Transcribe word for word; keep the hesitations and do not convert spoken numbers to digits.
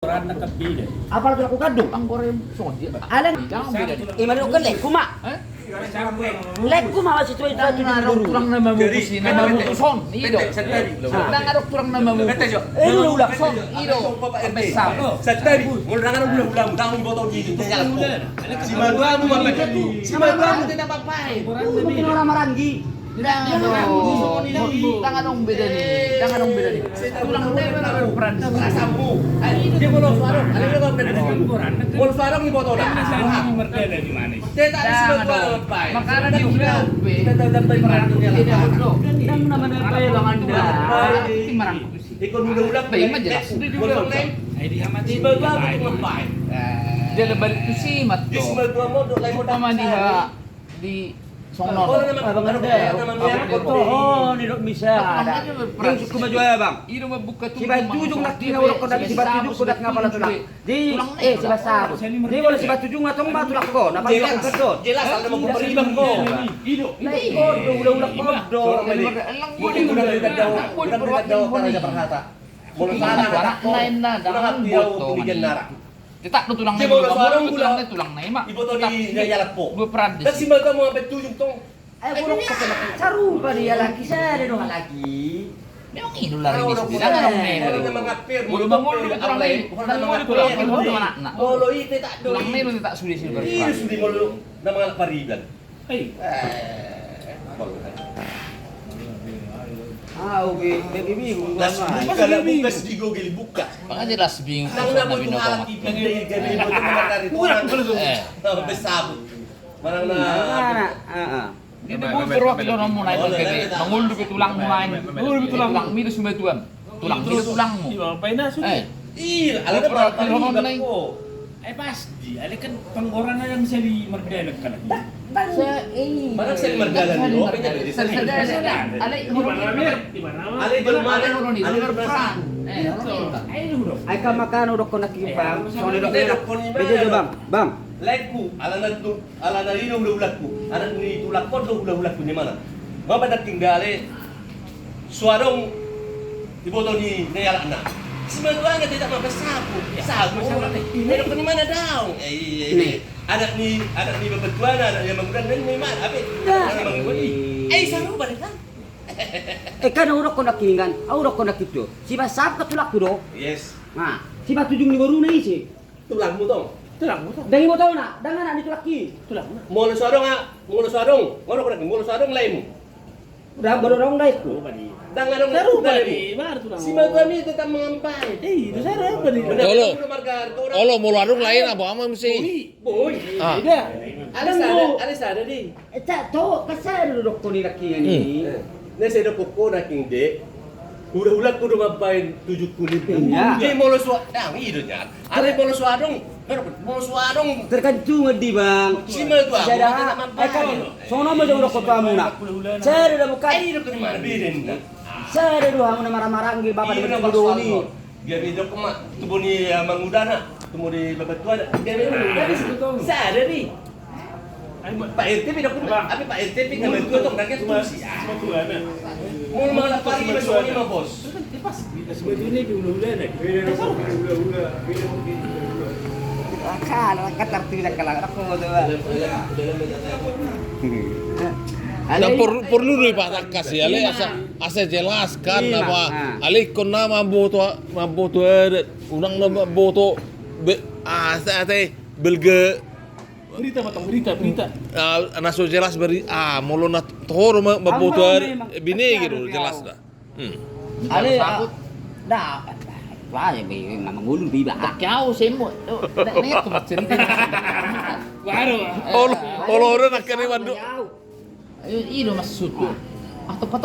Apa lagu lagu gadung? Anggore songon dia. Alai. Ima do kan lekku ma. Lekku ma masih tuai tuai tuai dulu. Tulang nama mukus ini nama mukus on. Ido. Nang adong tulang nama mukus. Eh, lu ulang son. Ido. Besar. Santari. Molo nang adong ulang ulang. Tahu iboto di itu. Simatua mu apa itu? Simatua mu tidak apa-apa. Mungkin orang Maranggi. Ndang adong, ndang adong beda ni, ndang adong beda ni. Tulang na i ma na berperan. Dia molo suarong, ada berapa beda ni? Molo suarong ni botol. Ndang adong. Makana dia sudah upe. Ndang nama na bae bang anda. Ikon udah ulang. Bae ma jelas. Dia udah ulang. Dia lebar itu si mat. Sama dia. Di songon on. Abang anda. Toho ni dok misa. Dia suku maju ya bang. Sibatujung laki na udah kodak sibatujung kodak ngapa lah tulang. Di eh sibasabu. Di boleh sibatujung atau ma tulang ko. Napa tulang kedot? Jelas ada mau beriman ko. Ido. Ido udah udah kodo. Udah udah udah udah udah udah udah udah udah. Tetap do tulang na i ma. Tulang na i ma. Iboto ni na ialap po. Dua peran di. Dan si mata mau sampai tujuh tong. Ayo buruk kata sarupa dia lagi, sada do lagi. Memang ido lari di sini. Jangan dong nih. Molo mangapir, molo mangolu di tulang na i. Molo mangolu di tulang na i. Molo i tetap do. Tulang na i tetap sudah sini berperan. Iya sudah molo na mangalap pariban. Hei. Au be, be bingung. Las buka, las buka, sedih gogel buka. Makanya las bingung. Nang na butuh alat ikan dari gari butuh mengenari tulang. Eh. Besabut. Manang na. Heeh. Dia butuh perwakilan mu naik ke. Mangulu ke tulang mu naik. Mangulu ke tulang mu itu semua tuan. Tulang itu tulangmu. Iya, apa ini sudah? Eh. Iya, ala na peraturan nai. Eh pasti, ale kan penggoran ada bisa di merdalan kan. Mana bisa di merdalan? Alai mana? Alai mana? Alai mana? Ai kan makana udah kona kimpang. Soalnya udah kona. Beda bang, bang. Lekku, ala na tu Ala na i do hulahulangku, anak ni tulangkon do hulahulangku ni mana? Mapa dangking dale so adong iboto ni na ialapna. Simatua na tidak mapasapu. Sapu. Anak ni mana daong? Eh iya iya. Anak ni anak ni bapatuana, anak ni mangudan na i mana? Ape? Anak ni mangudan i. Eh sarupa deh kan. Eh kan au dokkon dangking kan, au dokkon dangking tu. Sipasapu kan tulangku do. Yes. Nah, sibatujung ni boruna ise. Tulangmu tong. Tulangmu tong. Dang ibotona, dang anak ni tulangki. Tulangmu. Molo so adong, molo so adong, molo so adong laemu. Dang adong laengku. Dang adong laengku. Simatua ni tetap mangampai. Eh, itu sarupa ni. Olo. Olo molo adong lae na boha ma muse. Boi. Beda. Ada sada, ada sada di. Eh, cak, to, kan sada do dokkon ni dangkingan i. Na sai dokkon ho dangking de. Hulahulangku do mambaen tujungku ni. Iya. Jadi molo so, nah, i do nya. Alai molo so adong, molo so adong. Tergantung di bang. Simatua. Sada, eh kan, sono ma jauh dokkon tu hamuna. Sada do bukan. Sada do hamuna marhahamaranggi bapa do. Dia bidok ma tu boni mangudana, tu boni bapatuana. Dia bidok. Sada ni. Pak R T bidok ma. Tapi Pak R T bidok ma tu tong dangke tu si. Molo mangalap pariban songon i ma bos. Akal, akal tartib na kalang. Porlu do ipatangkas i ale asa jelas kan apa. Ale ingkon na mamboto, mamboto adat. Unang na mamboto be, ah, asa ate belge. Berita ma tong, berita, berita. Ah, na so jelas beri, ah, molo na toho do mamboto adat binege do jelas da. Ale da. Wah, ya be na mangulu be ba. Kau semua. Nek tu cerita. Baru. Olo, olo do nak kene mandu. Ayo, i do maksudku. Ah, tempat